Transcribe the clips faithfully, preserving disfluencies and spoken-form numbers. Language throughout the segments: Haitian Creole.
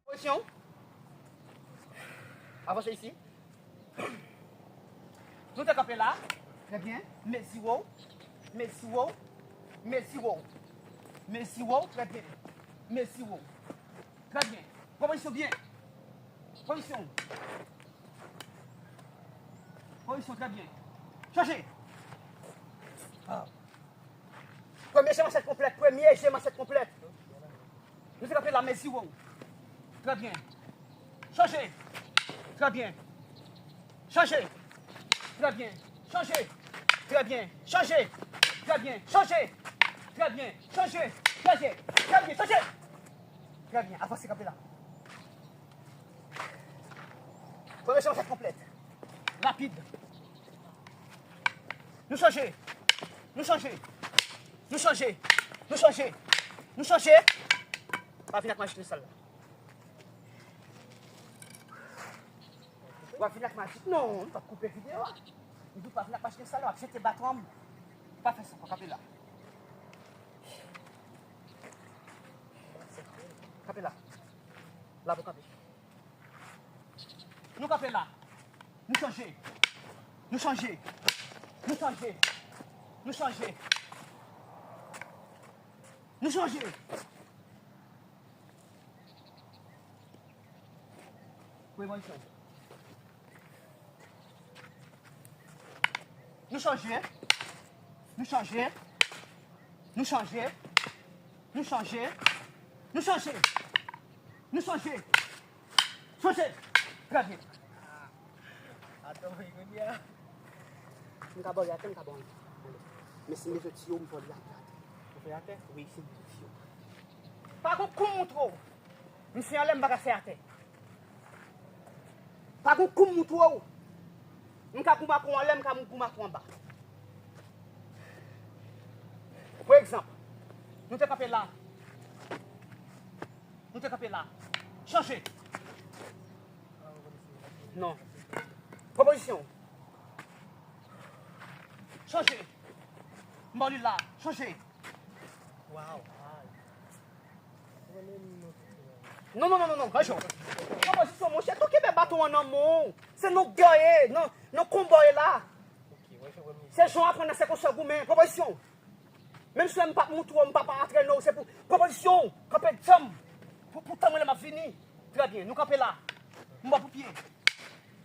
Pozisyon. Avanse isi. Nou te kanpe la. Trè byen. Mezi w. Mezi w. Mezi w. Mezi w. Trè byen. Mezi w. Trè byen. Pran pozisyon byen. Pozisyon. Pozisyon, trè byen. Chanje. Ah. Premye je manchèt konplèt, premye je manchèt konplèt. Nou te kanpe la, mezi w. Trè byen. Chanje. Trè byen. Chanje. Trè byen. Chanje. Trè byen. Chanje. Trè byen. Chanje. Trè byen. Chanje. Trè byen. Trè byen. Chanje. Trè byen. Avanse kanpe la. Premye je manchèt konplèt. Rapid. Nou chanje. Nou chanje. Nou chanje. Nou chanje. Nou chanje. Pa vin ak majik nan sal la. W ap vin ak majik. Non, m p ap koupe videyo a. M di w pa vin ak majik nan sal la, w ap jete baton an. Pa fè sa, pa kanpe la. Kanpe la. La pou kanpe. Nou kanpe la. Nou chanje. Nou chanje. Nou chanje. Nou chanje. Nou chanje. Prevensyon. Nou chanje. Nou chanje. Nou chanje. Nou chanje. Nou chanje. Nou chanje. Chanje. Trè byen. Atann, wi, kounye a. M ka ba w li atè, m ka ba w li. Men si m bezwen tiye w, m fè w li atè, atè. Ou fè atè? Wi, si m bezwen tiye w. Pa gon kou m moutre w. M se anlè, m pa ka fè atè. Pa gon kou m moutre w. M ka goumen ak ou anlè, m ka goumen ak ou anba. Pa egzanp, nou te kanpe la. Nou te kanpe la. Chanje. Non. Pran pozisyon. Chanje. M ba w li la. Chanje. Waw. Non, non, non, non, non, Ganchon. Pran pozisyon, monchè. Tou kenbe baton an nan men w. Se nan gè w ye, nan, nan konba w ye la. Se jan w aprann nan, se konsa w goumen. Pran pozisyon. Menm si m p ap moutre w, m p ap antrene w, se pou pran pozisyon w, kanpe djanm. Pou, pou tan mwen lè m ap vini. Trè byen, nou kanpe la. M ba w pou pye.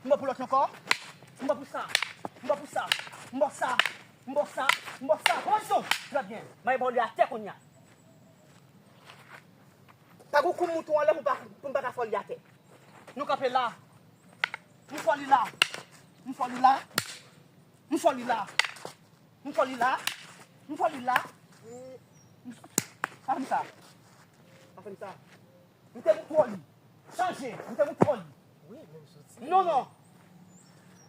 M ba w pou lòt ankò. M ba w pou sa. M ba w pou sa. M ba w sa. M ba w sa. M ba w sa. Pran pozisyon w. Trè byen. M al ba w li atè kounye a. Pa gon kou m moutre w anlè pou m pa, pou m pa ka fè w li atè. Nou kanpe la. M fè w li la. M fè w li la. M fè w li la. M fè w li la. M fè w li la. Pa fè m sa. Pa fè m sa. M te moutre w li. Chanje. M te moutre w li. Wi, men m soti. Non, non.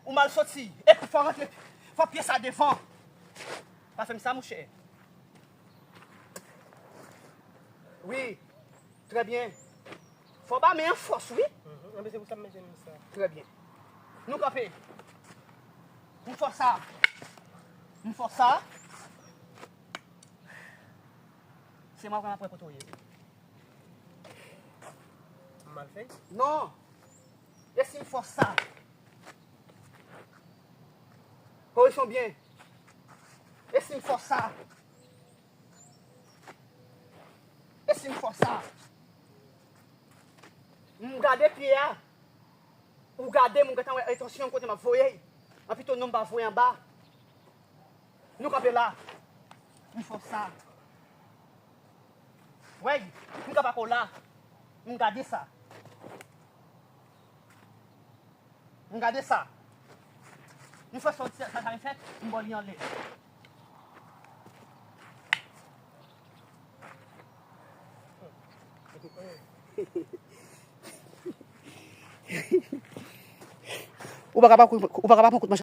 Ou mal soti. Epi fò w rantre. Fò pye sa devan. Pa fè m sa, monchè. Wi. Trè byen. Fò w ba men an fòs, wi. Mhm. Anben, se pou sa m mete men sa. Trè byen. Nou kanpe. M fè w sa. M fè w sa. Se mwen k ap wè kote w ye. M mal fè? Non. E si m fè w sa? Korije w byen. E si m fè w sa? E si m fè w sa? M gade pye a. Ou gade m, ou gentan wè entansyon m kote m ap voye. Anpito non m pa voye anba. Nou kanpe la. M fè w sa. Wèy, m kanpe ak ou la. M gade sa. M gade sa. M fè sa, sa, sa, m fè, m ba w li anlè. Ou pa ka pa, ou pa ka pa pran kout manchèt.